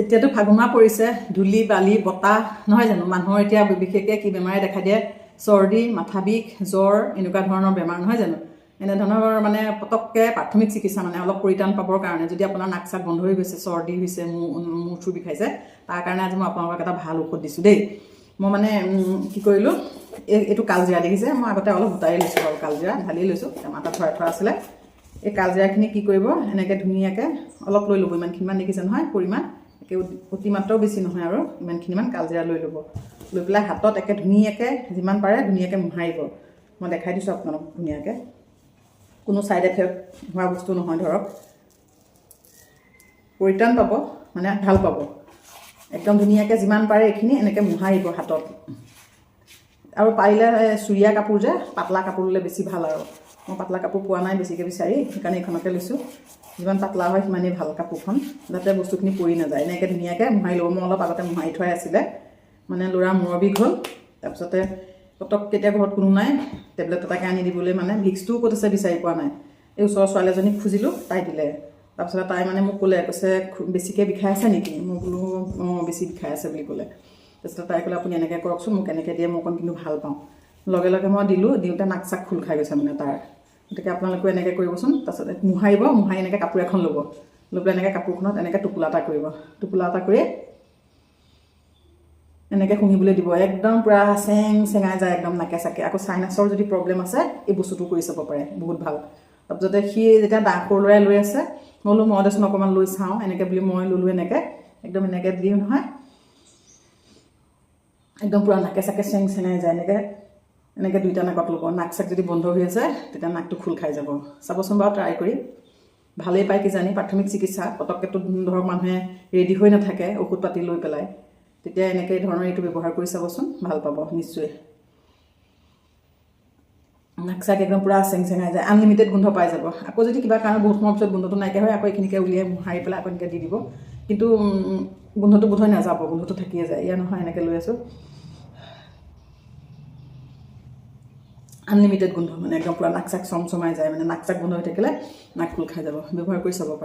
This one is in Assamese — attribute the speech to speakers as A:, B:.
A: এতিয়াতো ফাগুন মাহ পৰিছে, ধূলি বালি বতাহ নহয় জানো, মানুহৰ এতিয়া বিশেষকৈ কি বেমাৰে দেখা দিয়ে, চৰ্দি, মাথা বিষ, জ্বৰ, এনেকুৱা ধৰণৰ বেমাৰ নহয় জানো। এনেধৰণৰ মানে পটককৈ প্ৰাথমিক চিকিৎসা মানে অলপ পৰিত্ৰাণ পাবৰ কাৰণে যদি আপোনাৰ নাক চাক বন্ধ হৈ গৈছে, চৰ্দি হৈছে, মূৰ চুৰ বিষাইছে, তাৰ কাৰণে আজি মই আপোনালোকক এটা ভাল ঔষধ দিছোঁ দেই। মই মানে কি কৰিলোঁ, এইটো কালজিৰা দেখিছে, মই আগতে অলপ গোটাই লৈছোঁ বাৰু, কালজিৰা ঢালি লৈছোঁ, টেমা এটাত ভৰাই থোৱা আছিলে। এই কালজিৰাখিনি কি কৰিব, এনেকৈ ধুনীয়াকৈ অলপ লৈ ল'ব, ইমানখিনিমান দেখিছে নহয় পৰিমাণ, একে অতিমাত্ৰাও বেছি নহয় আৰু, ইমানখিনিমান কালজিৰা লৈ ল'ব। লৈ পেলাই হাতত একে ধুনীয়াকৈ যিমান পাৰে ধুনীয়াকৈ মোহাৰিব। মই দেখাই দিছোঁ আপোনালোকক ধুনীয়াকৈ, কোনো ছাইড এফেক্ট হোৱা বস্তু নহয়, ধৰক পৰিত্ৰাণ পাব, মানে ভাল পাব একদম ধুনীয়াকৈ। যিমান পাৰে এইখিনি এনেকৈ মোহাৰিব হাতত, আৰু পাৰিলে চুৰিয়া কাপোৰ যে পাতলা কাপোৰ ল'লে বেছি ভাল আৰু। মই পাতলা কাপোৰ পোৱা নাই বেছিকৈ বিচাৰি, সেইকাৰণে এইখনকে লৈছোঁ। যিমান পাতলা হয় সিমানেই ভাল কাপোৰখন, যাতে বস্তুখিনি পৰি নাযায়। এনেকৈ ধুনীয়াকৈ মোহাৰি ল'ব। মই অলপ আগতে মোহাৰি থোৱাই আছিলে, মানে ল'ৰা মূৰৰ বিষ হ'ল, তাৰপিছতে পটককৈ এতিয়া ঘৰত কোনো নাই, টেবলেট এটাকে আনি দিবলৈ মানে ভিক্সটোও ক'ত আছে বিচাৰি পোৱা নাই। এই ওচৰৰ ছোৱালী এজনীক খুজিলোঁ, তাই দিলে। তাৰপিছতে তাই মানে মোক ক'লে, কৈছে বেছিকৈ বিষাই আছে নেকি? মই বোলো অঁ বেছি বিষাই আছে বুলি ক'লে। তাৰপিছতে তাই ক'লে আপুনি এনেকৈ কৰকচোন, মোক এনেকৈ দিয়ে, মই অকণ কিন্তু ভাল পাওঁ। লগে লগে মই দিলোঁ, দিওঁতে নাক চাক খোল খাই গৈছে মানে তাৰ। গতিকে আপোনালোকেও এনেকৈ কৰিবচোন। তাৰপিছতে মোহাৰিব, মোহাৰি এনেকৈ কাপোৰ এখন ল'ব, লৈ পেলাই এনেকৈ কাপোৰখনত এনেকৈ টোপোলা এটা কৰিব, টোপোলা এটা কৰি এনেকৈ শুঙিবলৈ দিব, একদম পূৰা চেং চেঙাই যায় একদম নাকে চাকে। আকৌ চাইনাছৰ যদি প্ৰব্লেম আছে এই বস্তুটো কৰি চাব পাৰে, বহুত ভাল। তাৰপিছতে সি যেতিয়া সৰু ল'ৰাই লৈ আছে, মই বোলো মই দেচোন অকণমান লৈ চাওঁ এনেকৈ বুলি মই ল'লোঁ, এনেকৈ একদম এনেকৈ দিওঁ নহয়, একদম পূৰা নাকে চাকে চেং চেঙাই যায়। এনেকৈ এনেকৈ দুইটা নাকত ল'ব, নাক চাক যদি বন্ধ হৈ আছে তেতিয়া নাকটো খোল খাই যাব। চাবচোন বাৰু ট্ৰাই কৰি, ভালেই পায় কিজানি। প্ৰাথমিক চিকিৎসা পটককৈতো ধৰক মানুহে ৰেডি হৈ নাথাকে ঔষধ পাতি লৈ পেলাই, তেতিয়া এনেকৈ ধৰণৰ এইটো ব্যৱহাৰ কৰি চাবচোন, ভাল পাব নিশ্চয়। নাক চাক একদম পূৰা চেং চেঙাই যায়, আনলিমিটেড গোন্ধ পাই যাব। আকৌ যদি কিবা কাৰণত বহুত সময়ৰ পিছত গোন্ধটো নাইকিয়া হয়, আকৌ এইখিনিকে উলিয়াই মোহাৰি পেলাই আকৌ এনেকৈ দি দিব, কিন্তু গোন্ধটো বোধহয় নাযাব, গোন্ধটো থাকিয়ে যায়। এয়া নহয় এনেকৈ লৈ আছোঁ, আনলিমিটেড গোন্ধ, মানে একদম পূৰা নাক চাক চমচমাই যায়, মানে নাক চাক বন্ধ হৈ থাকিলে নাক খোল খাই যাব। ব্যৱহাৰ কৰি চাব পাৰে।